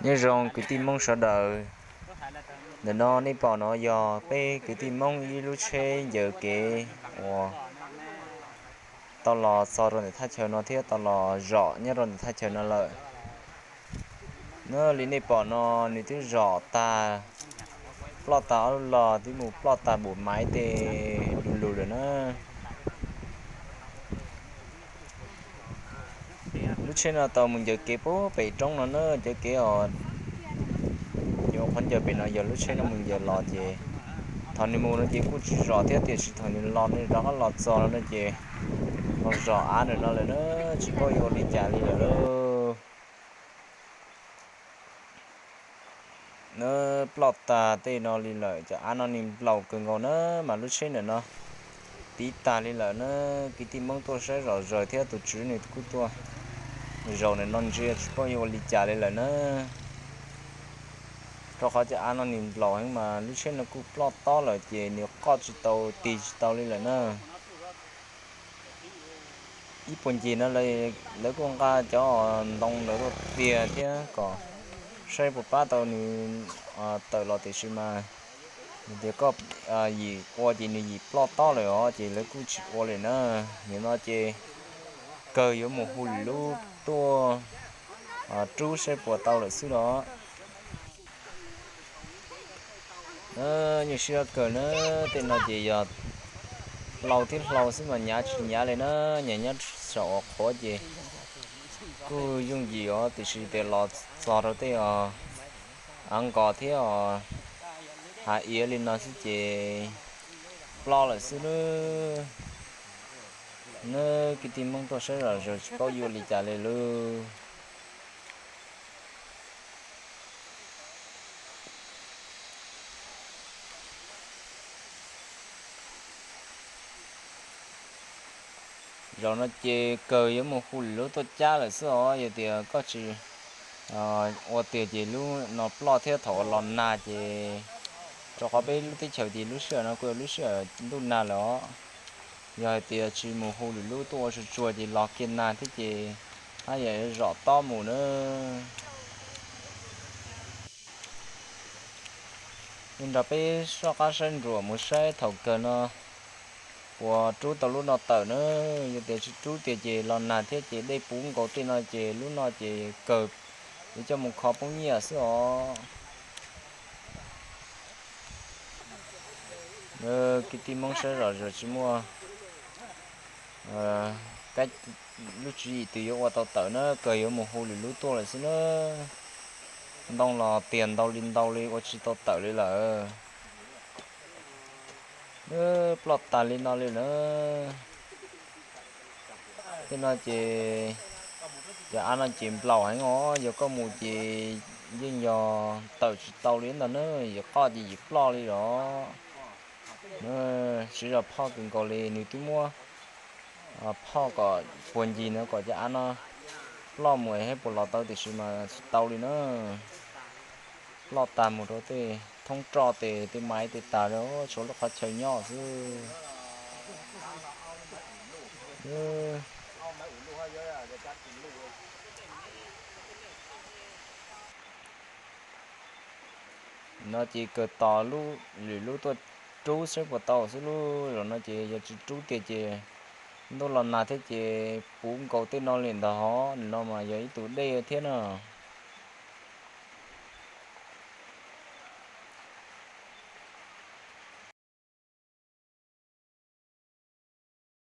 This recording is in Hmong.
Nyob zoo kwv tij Hmoob sawv daws. Ntawm no nej pom no yog peb kwv tij Hmoob ib lub tsheb ncaws kev uas tau los txog rau ntawm thaj chaw no thiab tau los zom nyob rau ntawm thaj chaw no lawm. Nyob li nej pom no nws twb zom tag, ploj tag ob lub los twb mus ploj tag npum maiv tej lus lus lawm na. Lub tsheb no tau mus ncaws kev puag pem roob no na, cov kev os, cov qhov ncaws pem no yog lub tsheb no mus ncaws los ces thaum nws mus no ces kuj tsis zom thiab, tiam sis thaum nws los nws rov qab los txog no ces los zom av ntawm no lawm na, tsis paub yuav ua li cas li lawm lauj. Na, ploj tag tej no li lawm, cov av no nws nplaum kawg nkaus na, mas lub tsheb ntawm no tiv tag li lawm na. Kwv tij Hmoob tuaj saib zom zaws thiab tus tswv nws kuj tuaj zaum ntawm no ntsia tsis paub yuav ua li cas li lawm na. Rau qhov cov av no nws nplaum heev mas lub tsheb no kuj ploj tob lawm ces nws qoj tsis tau tig tsis tau li lawm na. Ib puag ncig no lawv kuj nqa cov ntoo ntawd tuaj tiag thiab kom saib puas pab tau nws tawm los, tiam sis mas tias koj yim ua ces nws yim ploj tob lawm os, ces lawv kuj tsis ua li na. Nim no ces kawg yuav mus hu lwm lub tuaj rub saib puas tau lawm xwb los. Nyuaj siab kawg na, tej no ces yog hlau thiab hlau xwb mas nyav tsis nyav li na, nyav nyob saum qhuav ces kuj yooj yim os, tiam sis tias los txog rau tej os av nkos thiab os hav iav li no xwb ces ploj lawm xwb lub. Neb kwv tij Hmoob tuaj saib zom zaws tsis paub yuav li cas li lub. Zaum no ces kawg yuav mus hu lwm lub tuaj cab lawm xwb os, yog tias koj tsis ua tiag ces lub no ploj thiab thaum los nag ces, rau qhov peb lub teb chaws ces lub sij hawm no kuj yog lub sij hawm ntuj nag lawm os. Yog hais tias tsis mus hu lwm lub tuaj ua tsuag tsuag ces los kiag nag thiab ces haj yam zom tob mus na. Nrog peb soj qab saib nruam mus saib thaum kawg no puas rub tau lub no tawm na. Yog tias tsis rub tiag ces los nag thiab ces dej puv nkaus tej no ces lub no ces kawg yuav coj mus kho poob nyiaj xwb os. Kwv tij Hmoob saib zom zaws tsis muaj lub tswv yim twg yuav ua tau tawm na, kawg yuav mus hu lwm lub tuaj lawm xwb na. Ntoo los tiag ntau li ntau li ua tsis tau tawm li lawm. Ploj tas li no li na. Tej no ces cov av no ces nplaum heev os, yog koj mus ces yeej yog tawm tsis tau li ntag na, yim qoj ces yim ploj li los. Siv zog phoj kawg nkaus li, nws twb muab phoj kom puag ncig no kom cov av no ploj mus thiab puas los tau tiam sis mas tsis tau li na. Ploj tag mus rau tej thoob roj tes tej maiv tes tas li, tshuav lub qhov chaw nyob xwb. No ces kawg tos lwm lub tuaj rub saib puas tau xwb lub. Zaum no ces yog tsis rub tiag ces ntuj los nag thiab ces puv nkaus tej no li ntag hov. Nim no mas yog ib tug dej thiab na.